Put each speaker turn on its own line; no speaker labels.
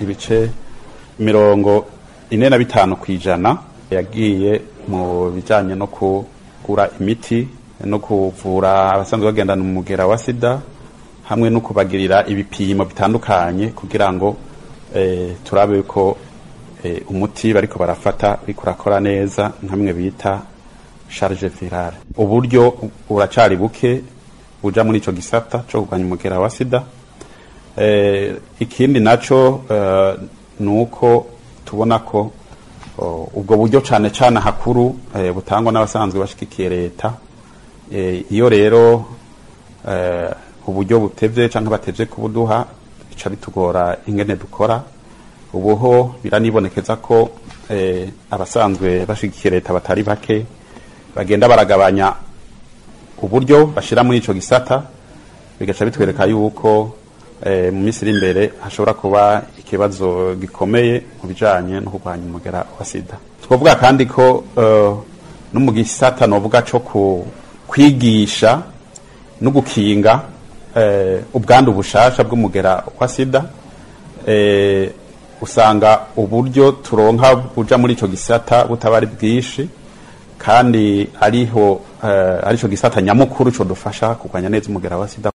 ibice 45% yagiye mu bijanye no kugura imiti no kuvura abasanzwe bagendana umugera wa sida, hamwe no kubagirira ibipimo bitandukanye kugira ngo turabe ko umuti bariko barafata uriko urakora neza, nkamwe bita charge virale. Uburyo buracari buke buja muri ico gisata co kurwanya umugera wa sida. Ikindi naco nuko tubona ko ubwo buryo cane cane hakuru butangwa n'abasanzwe bashigikiye leta. Iyo rero uburyo butevye canke batevye kubuduha, bica bitugora ingene dukora. Ubuho biranibonekeza ko abasanzwe bashigikiye leta batari bake bagenda baragabanya uburyo bashira muri ico gisata, bigaca bitwereka yuko mu minsi iri imbere hashobora kuba ikibazo gikomeye mu bijanye no kurwanya umugera wa sida. Twavuga kandi ko no mu gisata novuga co kwigisha no gukinga ubwandu bushasha bw'umugera wa sida, usanga uburyo turonka buja muri ico gisata butaba ari bwinshi, kandi ariho arico gisata nyamukuru co dufasha kurwanya neza umugera wa sida.